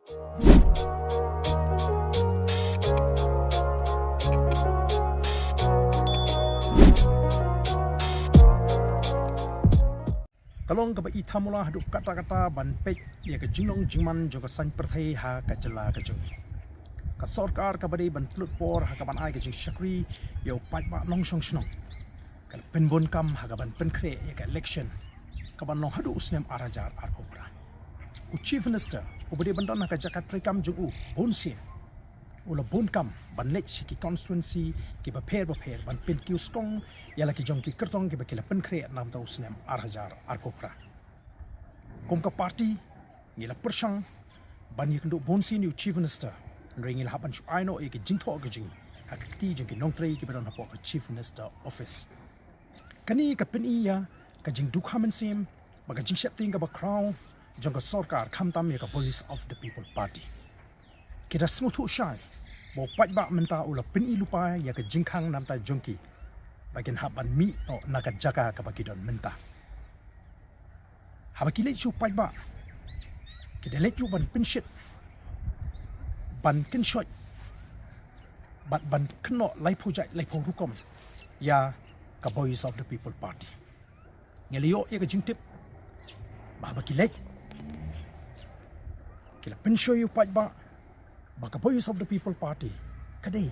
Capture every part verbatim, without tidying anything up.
Ka long kaba i thamula haduh katta katta ban peit ïa ka jinglong jingman jong ka saiñ pyrthei ha ka jylla ka jong ngi. Ka sorkar kaba dei ban pynlut por ha kaban ai ka jingshakri ïa u paidbah nongshong shnong, ka la pynbun kam ha kaban pynkhreh ïa ka election kaban long haduh u snem ar hajar arphew phra. U Chief Minister uba dei ban don ha ka jaka treikam jong u bun sien, u la bun kam ban leit sha ki constituency kiba pher bapher ban pynkiew skong ïa la ki jong ki kyrtong kiba ki la pynkhreh na ka bynta u snem ar hajar arphew phra. Kum ka party ngi la pyrshang ban ïakynduh bun sien ïa u Chief Minister, hynrei ngi la hap ban shu ai noh ïa ki jingthoh ki jong ngi ha ka kti jong ki nongtrei kiba don hapoh ka Chief Minister Office. Kane ka pyni ïa ka jingdukha mynsiem bad ka jingsheptieng kaba khraw jong ka sorkar, khamtam ïa ka Voice of the People Party. Ki da sngewthuh shai ba u paidbah mynta u la pyni lypa ïa ka jingkhang na ka bynta jong ki ba kin hap ban mih noh na ka jaka kaba ki don mynta. Haba ki leit sha u paidbah, ki da leit ruh ban pynshit, ban kynshoit bad ban kynnoh laiphew jait laiphew rukom ïa ka Voice of the People Party. Ngi la ïoh ïa ka jingtip ba haba ki leit, ki la pynshoi ïa u paidbah ba ka Voice of the People Party ka dei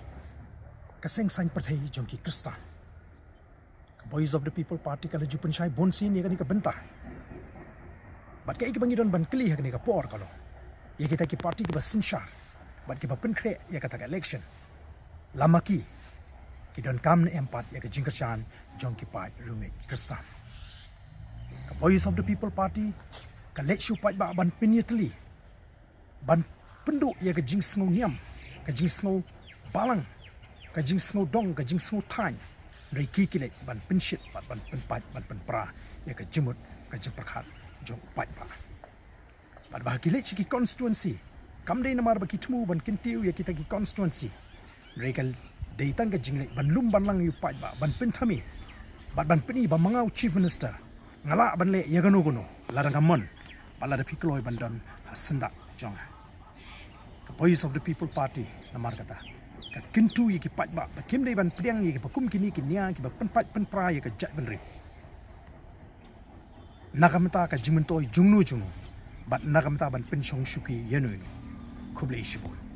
ka seng saiñ pyrthei jong ki Khristan. Ka Voice of the People Party ka la ju pynshai bun sien ïa kane ka bynta. Bad kaei kaba ngi don ban kylli ha kane ka por ka long ïa kita ki party kiba synshar bad kiba pynkhreh ïa kata ka election, la ma ki ki donkam ne em pat ïa ka jingkyrshan jong ki paid riewngeit Khristan? Ka Voice of the People Party ka leit sha u paidbah ban pynïatylli, ban pynduh ïa ka jingsngew niam, ka jingsngew balang, ka jingsngew dong, ka jingsngew thaiñ. Hynrei ki ki leit ban pynshit bad ban pynpait, ban pynpra ïa ka jingmut ka jingpyrkhat jong u paidbah. Bad ba ki leit sha ki constituency, kam dei namar ba ki thmu ban kyntiew ïa kita ki constituency, hynrei ka dei tang ka jingleit ban lum ban lang ïa u paidbah, ban pynthame bad ban pyni ba ma nga u Chief Minister nga lah ban leh ïa kano kano lada nga mon bad lada phi kloi ban don ha syndah jong nga. Ka Voice of the People Party namar kata ka kyntu ïa ki paidbah ba kim dei ban pdiang ïa kiba kum kine ki nia kiba pynpait pynpra ïa ka jaitbynriew na ka bynta ka jingmyntoi jongno jongno bad na ka bynta ban pynshong shuki ïano ïano. Khublei shibun.